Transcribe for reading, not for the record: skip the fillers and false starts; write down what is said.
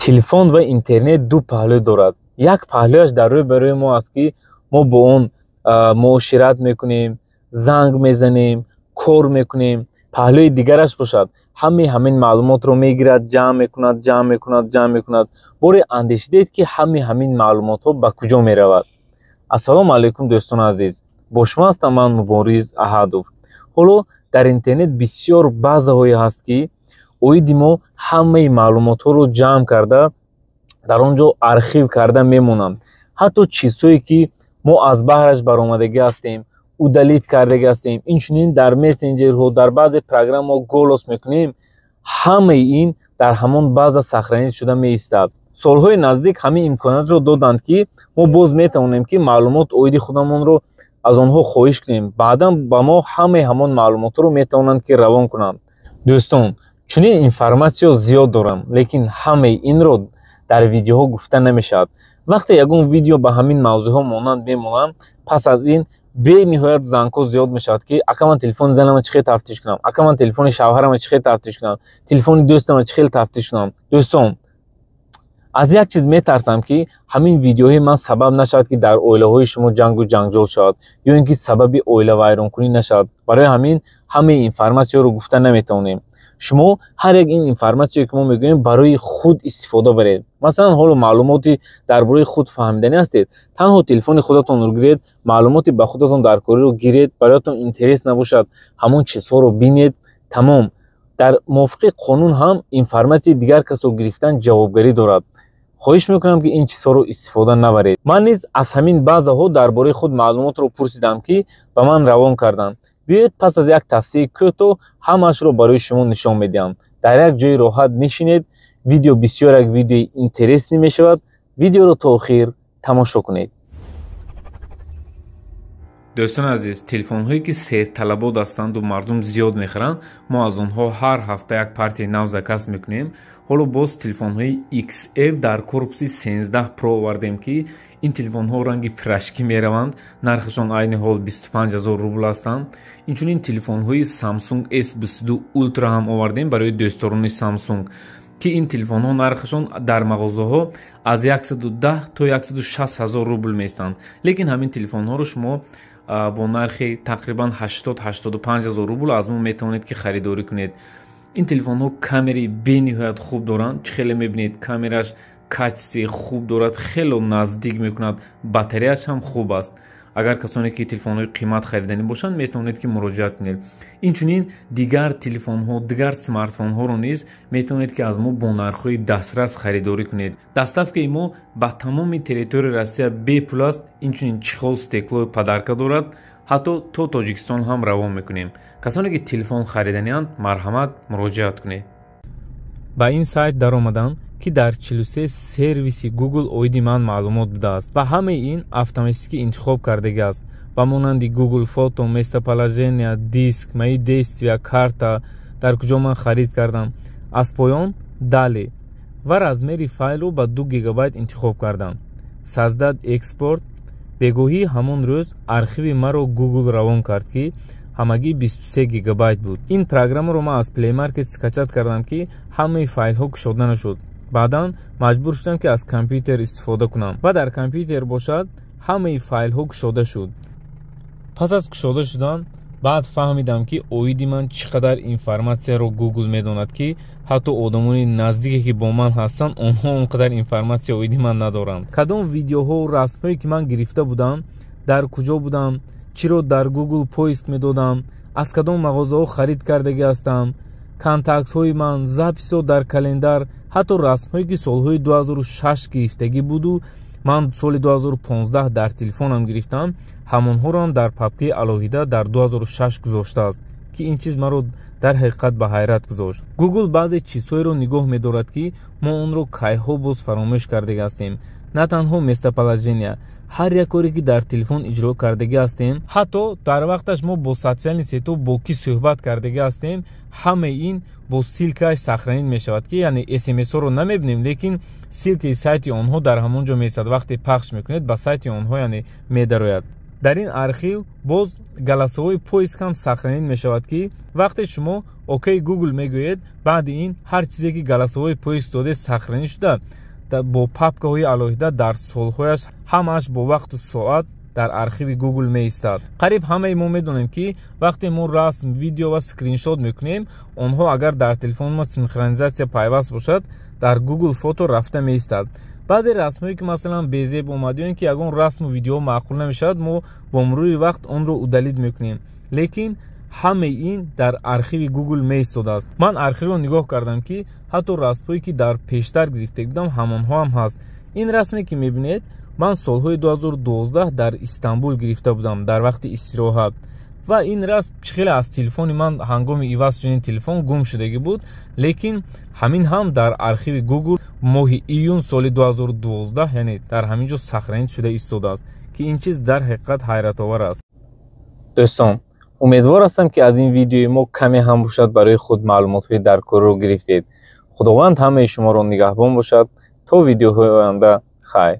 Телефон ва интернет ду паҳлӯ дорад. Як паҳлӯяш дар рӯй барои мо аст, ки мо бо он муошират мекунем, занг мезанем, кор мекунем. Паҳлӯи дигараш бошад, ҳамаи ҳамин маълумотро мегирад, ҷамъ мекунад, ҷамъ мекунад, ҷамъ мекунад. Боре андешидед, ки ҳамаи ҳамин маълумотҳо ба куҷо меравад? Ассалому алайкум, дӯстони азиз, бо шумо ҳастам ман, Мубориз Аҳадов. Ҳоло дар интернет бисёр базаҳое ҳаст, ки оиди мо ҳамаи маълумотҳоро ҷамъ карда, дар он ҷо архив карда мемонанд. Ҳатто чизҳое, ки мо аз баҳраш баромадагӣ ҳастем, удалить кардагӣ ҳастем, инчунин дар мессенҷерҳо, дар баъзе программаҳо голос мекунем, ҳамаи ин дар ҳамон база сохранить шуда меистад. Солҳои наздик ҳамин имкониятро доданд, ки мо боз метавонем, ки маълумот оиди худамонро аз онҳо хоҳиш кунем. Баъдан ба мо ҳамаи ҳамон маълумотҳоро метавонанд, ки равон кунанд. Дӯстон, чунин информатсиё зиёд дорам, лекин ҳамаи инро дар видеоҳо гуфта намешавад. Вақте ягон видео ба ҳамин мавзӯъҳо монанд мемонам, пас аз ин бениҳоят зангҳо зиёд мешавад, ки ака, ман телефони занама чӣ хел тафтиш кунам, ака, ман телефони шавҳарама чӣ хел тафтиш кунам, телефони дӯстама чӣ хел тафтиш кунам? Дӯстон, аз як чиз метарсам, ки ҳамин видеоҳои ман сабаб нашавад, ки дар оилаҳои шумо ҷангу ҷанҷол шавад ё ин ки сабаби оилавайронкунӣ нашавад. Барои ҳамин ҳамаи информатсияро гуфта наметавонем. Шумо ҳар як ин информатсияе, ки мо мегӯем, барои худ истифода баред. Масалан, ҳоло маълумоти дар бораи худ фаҳмиданӣ ҳастед, танҳо телефони худатонро гиред, маълумоти ба худатон даркориро гиред, бароятон интерес набошад, ҳамон чизҳоро бинед, тамом. Дар мувофиқи қонун ҳам информатсияи дигар касро гирифтан ҷавобгарӣ дорад. Хоҳиш мекунам, ки ин чизҳоро истифода набаред. Ман низ аз ҳамин базаҳо дар бораи худ маълумотро пурсидам, ки ба ман равон карданд. Биёед, пас аз як тавсияи кӯтоҳ ҳамаашро барои шумо нишон медиҳам. Дар як ҷои роҳат нишинед, видео бисёр як видеои интересный мешавад. Видеоро то охир тамошо кунед. Дӯстони азиз, телефонҳое, ки серталабот ҳастанду мардум зиёд мехаранд, мо аз онҳо ҳар ҳафта як партияи нав заказ мекунем. Ҳоло боз телефонҳои XR дар корпуси 13 Pro овардем, ки ин телефонҳо ранги пирожки мераванд. Нархашон айни ҳол 25 000 рубл ҳастанд. Инчунин телефонҳои Samsung S22 Ultra ҳам овардем барои дӯстдорони Samsung, ки ин телефонҳо нархашон дар мағозаҳо аз 110 то 160 ҳазор рубл меистанд, лекин ҳамин телефонҳоро шумо бо нархи тақрибан 80-85 ҳазор рубл аз мо метавонед, ки харидорӣ кунед. Ин телефонҳо камераи бениҳоят хуб доранд. Чӣ хеле мебинед, камераш качествои хуб дорад, хело наздик мекунад, батареяш ҳам хуб аст. Агар касоне, ки телефонҳои қимат хариданӣ бошанд, метавонед, ки муроҷиат кунед. Инчунин дигар телефонҳо, дигар смартфонҳоро низ метавонед, ки аз мо бо нархҳои дастрас харидорӣ кунед. Доставкаи мо ба тамоми территорияи Россия бепул аст. Инчунин чехол, стеклои подарка дорад, ҳатто то Тоҷикистон ҳам равон мекунем. Касоне, ки телефон хариданианд, марҳамат, муроҷиат кунед. Ба ин сайт даромадам, ки дар 43 сервиси Google оиди ман маълумот будааст ва ҳамаи ин автоматически интихоб кардагӣ аст, ба монанди Google Фото, местоположение, диск, мои действия, карта, дар куҷо ман харид кардам. Аз поён «Далее» ва размери файлро ба 2 гигабайт интихоб кардам, «Создать экспорт». Бегоҳии ҳамон рӯз архиви маро Google равон кард, ки ҳамагӣ 23 гигабайт буд. Ин программаро ман аз Play Market скачать кардам, ки ҳамаи файлҳо кушода нашуд. Баъдан маҷбур шудам, ки аз компютер истифода кунам ва дар компютер бошад, ҳамаи файлҳо кушода шуд. Пас аз кушода шудан баъд фаҳмидам, ки оиди ман чӣ қадар информатсияро Google медонад, ки ҳатто одамони наздике, ки бо ман ҳастанд, онҳо он қадар информатсия оиди ман надоранд. Кадом видеоҳову расмҳое, ки ман гирифта будам, дар куҷо будам, чиро дар Google поиск медодам, аз кадом мағозаҳо харид кардагӣ ҳастам, контактҳои ман, записҳо дар календар, ҳатто расмҳое, ки солҳои 2006 гирифтагӣ буду ман соли 2015 дар телефонам гирифтам, ҳамонҳоро ҳам дар папкаи алоҳида дар 2006 гузоштааст, ки ин чиз маро дар ҳақиқат ба ҳайрат гузошт. Google баъзе чизҳоеро нигоҳ медорад, ки мо онро кайҳо боз фаромӯш кардагӣ ҳастем. На танҳо местоположение, ҳар як коре, ки дар телефон иҷро кардагӣ ҳастем, ҳатто дар вақташ мо бо социальный сетьҳо бо кӣ суҳбат кардагӣ ҳастем, ҳамаи ин бо ссылкааш сохранить мешавад, ки яъне смсҳоро намебинем, лекин ссылкаи сайти онҳо дар ҳамон ҷо меистад. Вақте пахш мекунед, ба сайти онҳо яъне медарояд. Дар ин архив боз голосовой поиск ҳам сохранить мешавад, ки вақте шумо «Окей, Гугл» мегӯед, баъди ин ҳар чизе ки голосовой поиск додед, сохранить шуда, бо папкаҳои алоҳида дар солҳояш ҳамааш бо вақту соат дар архиви Гугл меистад. Қариб ҳамаи мо медонем, ки вақте мо расм, видео ва скриншот мекунем, онҳо агар дар телефони мо синхронизатсия пайваст бошад, дар Гугл Фото рафта меистад. Баъзе расмҳое ки, масалан, безеб омад ё ин ки ягон расму видео маъқул намешавад, мо бо мурури вақт онро удалить мекунем, лекин ҳамаи ин дар архиви Гугл меистодааст. Ман архивро нигоҳ кардам, ки ҳатто расмҳое ки дар пештар гирифта будам, ҳамонҳо ҳам ҳаст. Ин расме ки мебинед, ман солҳои 2012 дар Истанбул гирифта будам дар вақти истироҳат. Ва ин расм чӣ хеле аз телефони ман ҳангоми иваз шудани телефон гум шудагӣ буд, лекин ҳамин ҳам дар архиви Гугл моҳи июн соли 2012, яъне дар ҳамин ҷо сохранить шуда истодааст, ки ин чиз дар ҳақиқат ҳайратовар аст. Дӯстон, умедвор ҳастам, ки аз ин видеои мо каме ҳам бошад барои худ маълумотҳои даркорро гирифтед. Худованд ҳамаи шуморо нигаҳбон бошад. То видеоҳои оянда, хайр.